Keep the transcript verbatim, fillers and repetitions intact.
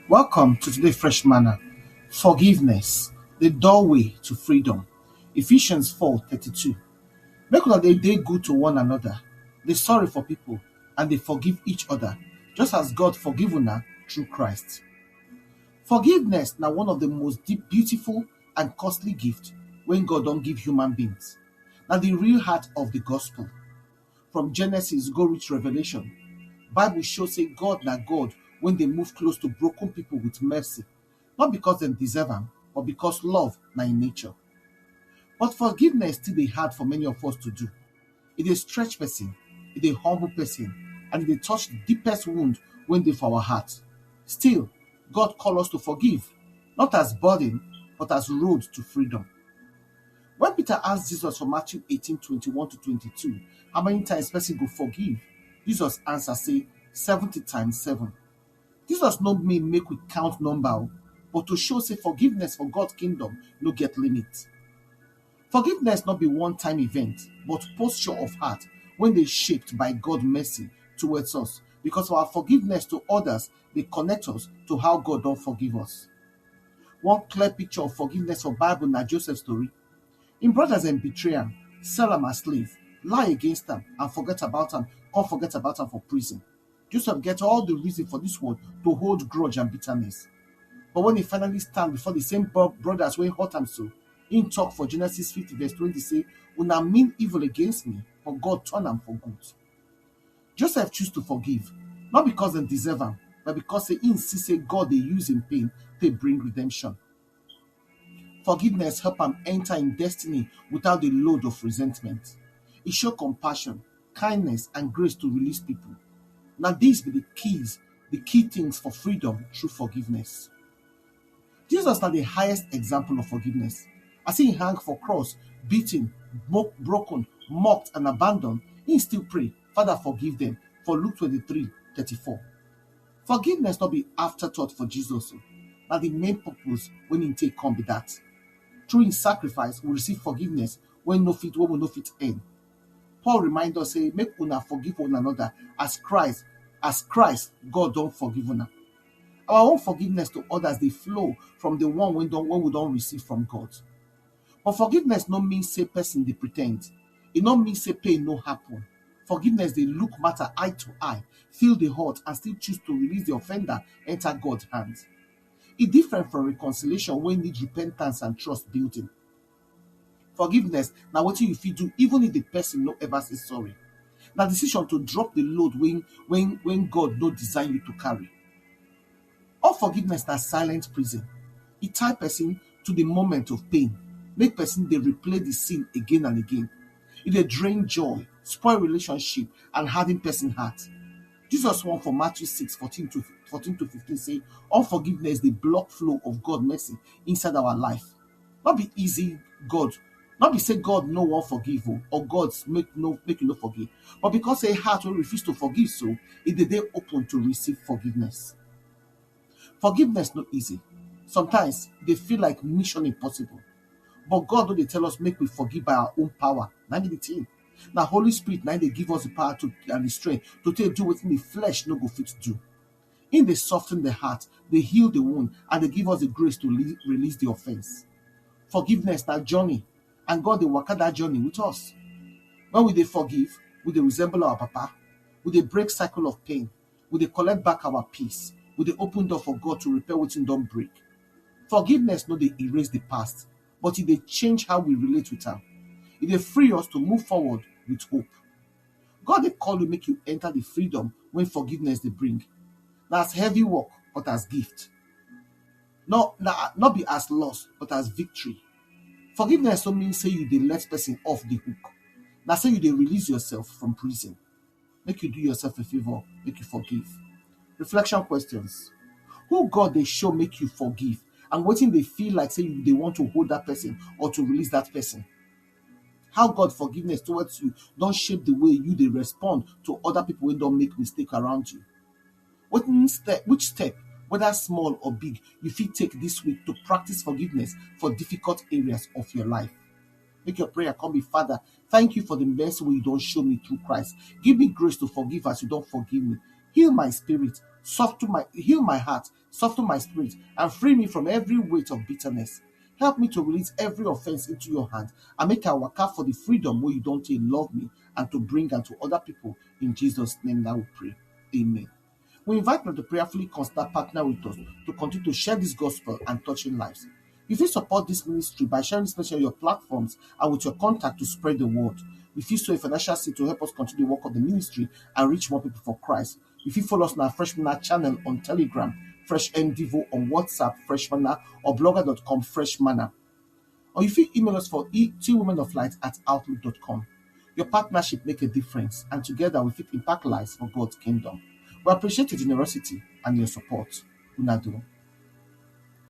Welcome to today Fresh Manna. Forgiveness, the doorway to freedom. Ephesians four thirty-two. Make una dey dey good to one another, dey sorry for people, and dey forgive each other, just as God forgive una through Christ. Forgiveness na one of the most deep, beautiful, and costly gift when God don give human beings. Na the real heart of the gospel. From Genesis go reach Revelation, Bible show say God na God when dey move close to broken people with mercy, not because dem deserve am, but because love na im nature. But forgiveness still dey hard for many of us to do. E dey stretch person, e dey humble person, and e dey touch the deepest wound wey dey for our heart. Still, God call us to forgive, not as burden, but as road to freedom. When Peter ask Jesus for Matthew eighteen twenty-one to twenty-two, how many times person go forgive? Jesus answer say, seventy times seven. Jesus no mean make we count number o, but to show say forgiveness for God kingdom no get limit. Forgiveness no be one time event, but posture of heart wey dey shaped by God mercy towards us, because our forgiveness to others dey connect us to how God don forgive us. One clear picture of forgiveness for Bible na Joseph story. Im brothers dem betray am, sell am as slave, lie against am, and forget about am, come forget about am for prison. Joseph get all the reason for this world to hold grudge and bitterness. But when he finally stand before the same bro- brothers wey hurt am so, im talk for Genesis fifty verse twenty say, "Una mean evil against me, but God turn am for good." Joseph choose to forgive, not because dem deserve am, but because say im see say God dey use im pain take bring redemption. Forgiveness help am enter im destiny without the load of resentment. E show compassion, kindness, and grace to release people. Na these be the keys, the key things for freedom through forgiveness. Jesus na the highest example of forgiveness. As he hang for cross, beaten, mo- broken, mocked, and abandoned, he still pray, "Father, forgive them," for Luke twenty-three thirty-four. Forgiveness not be afterthought for Jesus o. Na the main purpose when he take come be that. Through his sacrifice, we receive forgiveness when no fit, when we no fit earn. Paul remind us say, "Make una forgive one another as Christ, as Christ, God don forgive una." Our own forgiveness to others dey flow from the one wey don, wey we don receive from God. But forgiveness no mean say person dey pretend. E no mean say pain no happen. Forgiveness dey look matter eye to eye, feel the hurt, and still choose to release the offender enter God hand. E different from reconciliation wey need repentance and trust building. Forgiveness na wetin you fit do even if the person no ever say sorry. Na decision to drop the load when, when, when God no design you to carry. Unforgiveness na silent prison. E tie person to the moment of pain, make person dey replay the sin again and again. E dey drain joy, spoil relationship, and harden person heart. Jesus warn for Matthew six fourteen to, fourteen to fifteen say, "Unforgiveness dey block flow of God mercy inside our life." No be easy God, no be say God no wan forgive o, or God make no, make you no forgive, but because say heart wey refuse to forgive, so e dey dey open to receive forgiveness. Forgiveness no easy. Sometimes e dey feel like mission impossible, but God no dey tell us make we forgive by our own power. Na be the thing. Na Holy Spirit na dey give us the power to, and the strength to take do wetin the flesh no go fit do. Im dey soften the heart, dey heal the wound, and dey give us the grace to le- release the offense. Forgiveness na journey, and God dey waka that journey with us. When we dey forgive, we dey resemble our Papa. We dey break cycle of pain. We dey collect back our peace. We dey open door for God to repair wetin don break. Forgiveness no dey erase the past, but e dey change how we relate with am. E dey free us to move forward with hope. God dey call you make you enter the freedom wey forgiveness dey bring. Na as heavy work, but as gift. No, na, no be as loss, but as victory. Forgiveness no mean say you dey let person off the hook. Na say you dey release yourself from prison. Make you do yourself a favor, make you forgive. Reflection questions. Who God dey show make you forgive, and wetin dey feel like say you dey want to hold that person or to release that person? How God forgiveness towards you don shape the way you dey respond to other people wey don make mistake around you? Wetin step, which step, whether small or big, you fit take this week to practice forgiveness for difficult areas of your life? Make your prayer come be, "Father, thank you for the mercy wey you don show me through Christ. Give me grace to forgive as you don forgive me. Heal my spirit, Soften my, heal my heart, soften my spirit, and free me from every weight of bitterness. Help me to release every offense into your hand and make I waka for the freedom wey you don take love me and to bring am to other people. In Jesus' name that we pray. Amen. We invite you to prayerfully consider partner with us to continue to share this gospel and touching lives. You fit support this ministry by sharing this message on your platforms and with your contact to spread the word. You fit sow a financial seed to help us continue the work of the ministry and reach more people for Christ. You fit follow us on our Fresh Manna channel on Telegram, Fresh N Devo, on WhatsApp, Fresh Manna, or blogger dot com Fresh Manna. Or you fit email us for e- two women of light at outlook dot com. Your partnership make a difference, and together we fit impact lives for God's kingdom. We appreciate your generosity and your support. Una do.